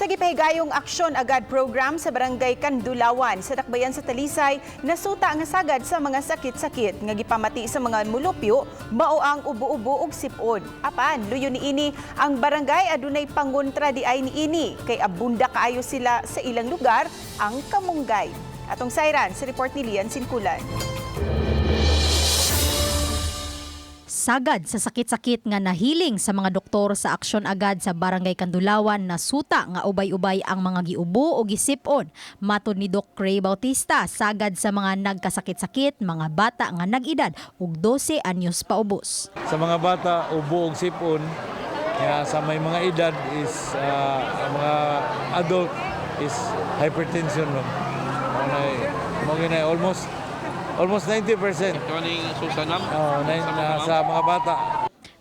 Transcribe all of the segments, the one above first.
Sa gipahigayong Aksyon Agad program sa Barangay Kandulawan sa Dakbayan sa Talisay, nasuta nga sagad sa mga sakit-sakit nga gipamati sa mga mulupyo mao ang ubo-ubo ug sipon. Apan luyo niini, ang barangay adunay pangontra diay niini kay abunda kaayo sila sa ilang lugar, ang kamunggay. Atong sayran sa report ni Lian Sinkulan. Sagad sa sakit-sakit nga nahiling sa mga doktor sa Aksyon Agad sa Barangay Kandulawan, na suta nga ubay-ubay ang mga giubo o gisipon. Matod ni Doc Ray Bautista, sagad sa mga nagkasakit-sakit, mga bata nga nag-edad og 12 anyos paubos. Sa mga bata, ubo og sipon. Kaya sa may mga edad is ang mga adult is hypertension, no. Mao na almost almost 90%. Kaning susanam. Oh, na, sa mga bata.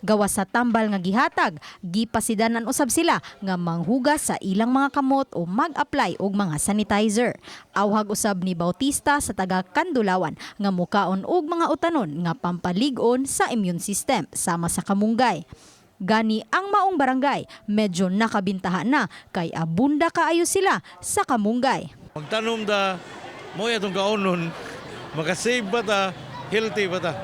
Gawas sa tambal nga gihatag, gipasidanan usab sila nga manghugas sa ilang mga kamot o mag-apply og mga sanitizer. Awhag usab ni Bautista sa taga Kandulawan nga mukaon og mga utanon nga pampalig-on sa immune system sama sa kamunggay. Gani ang maong barangay medyo nakabintahan na kay abunda kaayo sila sa kamunggay. Magtanom da mo atong kaonon, makasave ba ta, healthy ba ta.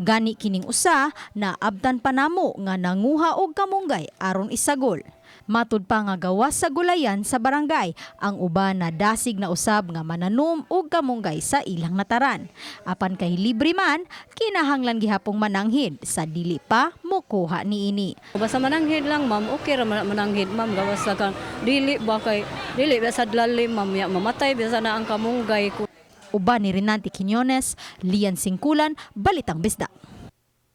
Gani kining usa na abtan pa namo nga nanguha og kamunggay aron isagol. Matud pa nga gawas sa gulayan sa barangay, ang uban na dasig na usab nga mananom og kamunggay sa ilang nataran. Apan kay libre man, kinahanglan gihapong mananghid sa dili pa mokuha niini. Basta mananghid lang, ma'am, okay ra man mananghid, ma'am, gawas sa kan dili ba kay dili ba sa lalim, ma'am, ya mamatay bisa na ang kamunggay ko. Uban ni Renante Quiñones, Lian Singkulan, Balitang Bisdak.